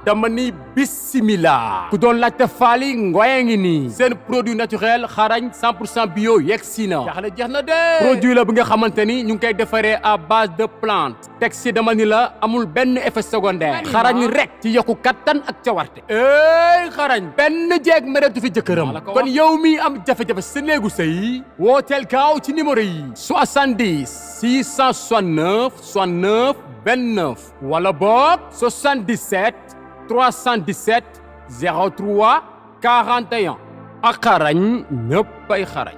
dama ni bismillah ku doon laajte faali ngoye ngi nii seen produit naturel xarañ 100% bio yegsi na jaaxle jeex na de produit la bi nga xamante ni ñu ngi koy defaree à base de plante teg si dama ni la amul benn effet secondaire xarañ rek ci yokku kattan ak cawarte xarañ benn jeeg mereetu fi jëkkëram kon yow mi am jafe-jafe sa néegu sëy wooteel gaaw ci numéro yi 70 669 69 29 wala boog 77 317 03 41 ak xarañ ñëpp ay xarañ.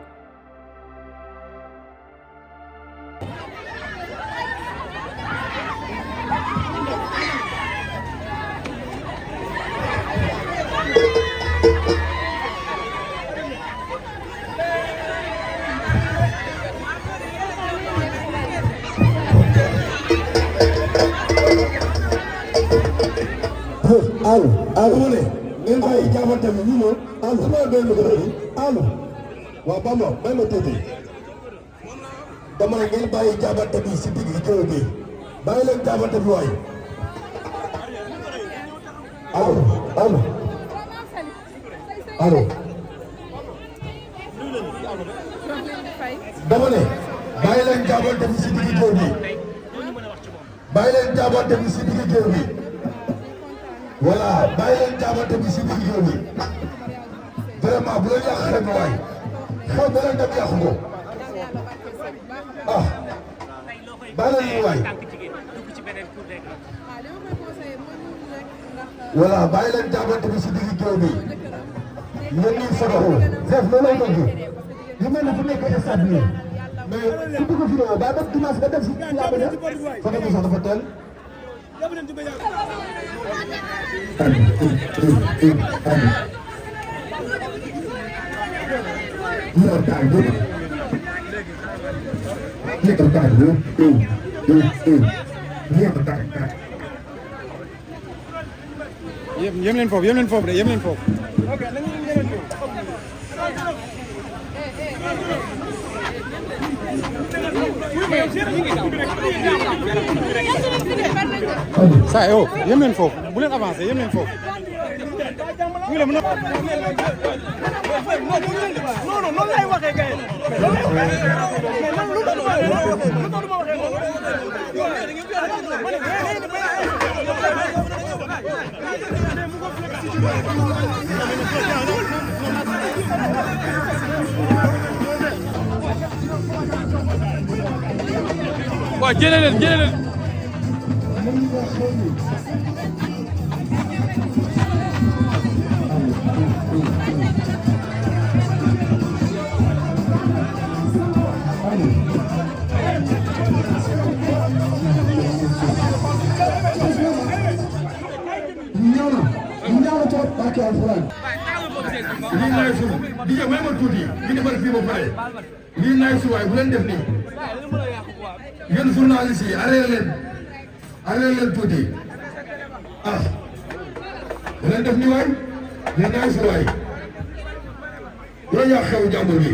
allo ngeen bàyyi jaabante bi ñu ñëw allo sama benn allo waaw Bamba may ma tuuti dama ne ngeen bàyyi jaabante bi si digg géew bi bàyyi leen jaabante bi waay allo dama ne bàyyi leen jaabante bi si digg géew bi bàyyi leen jaabante bi si digg géew bi voilà bàyyi leen jaabante bi si biir géew bi vraiment bu leen yàq xel mi waay xew ba leen dem yàqu ko bàyyi leen waay voilà bàyyi leen jaabante bi si biir géew bi yéen ñuy fotoxu def looloo bëgg yu mel ni bu nekk stade bi mais ku dugg vidéo ba ba dimanche nga def si laa bañ a foto bi sax dafa teel yem leen foofu de yem leen foofu. saa yoo yem leen foofu bu leen avancé yem leen foofu. non non noonu lay waxee kay. waaw jëlee leen. lii may ma tuuti ñu defar fii ba pare lii naay suwaay bu leen def nii yéen journaliste yi arrêté leen tuuti bu leen def nii waay lii naay suwaay bu leen yàq xew jàmbur bi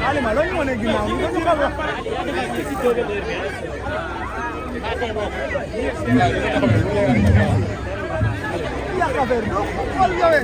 Alima lo ñu wane ginnaaw ñu ko wax ya affaire do xol yowe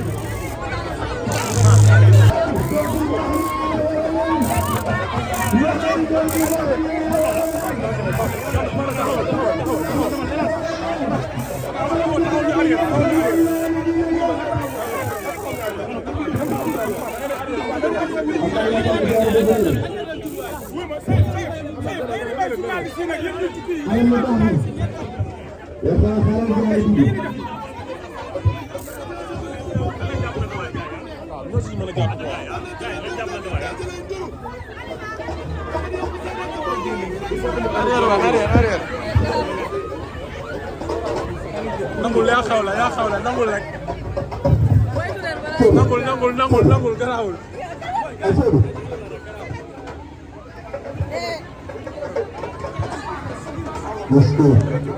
nangul yaa xaw la nangul rek nangul garaawul let's go.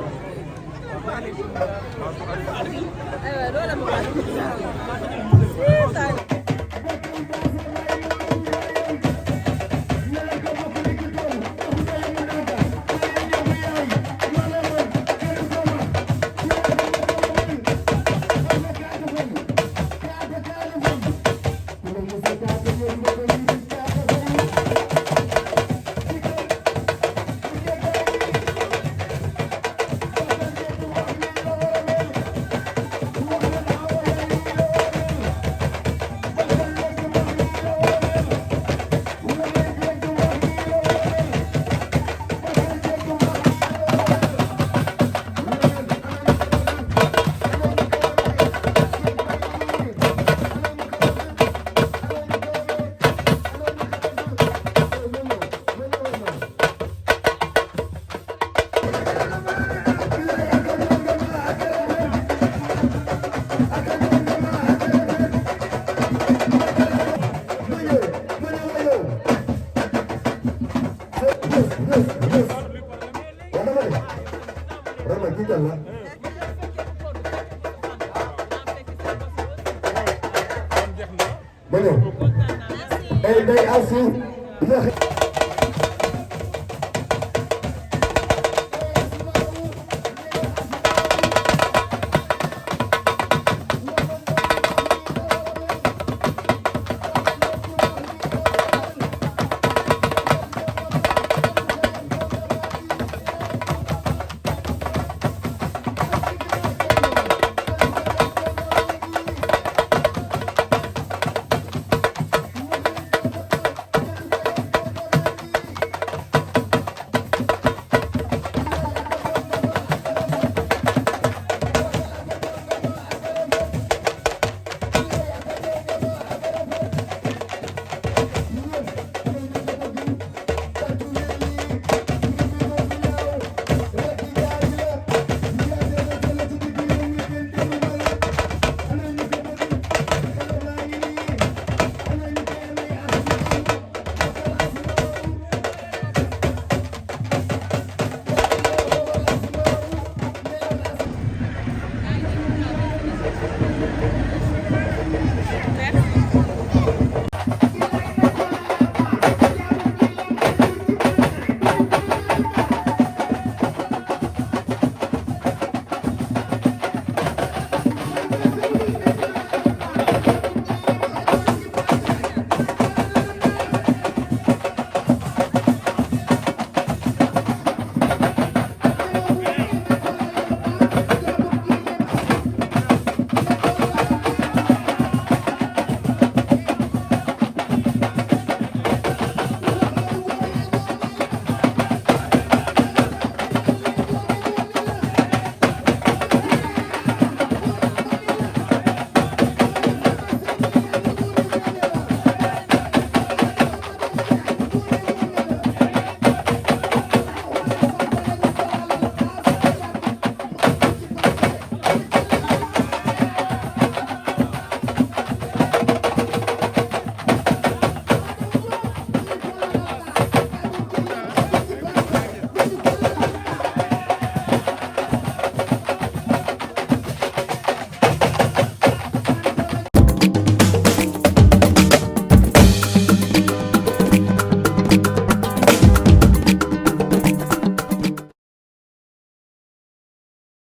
Hey, Asu.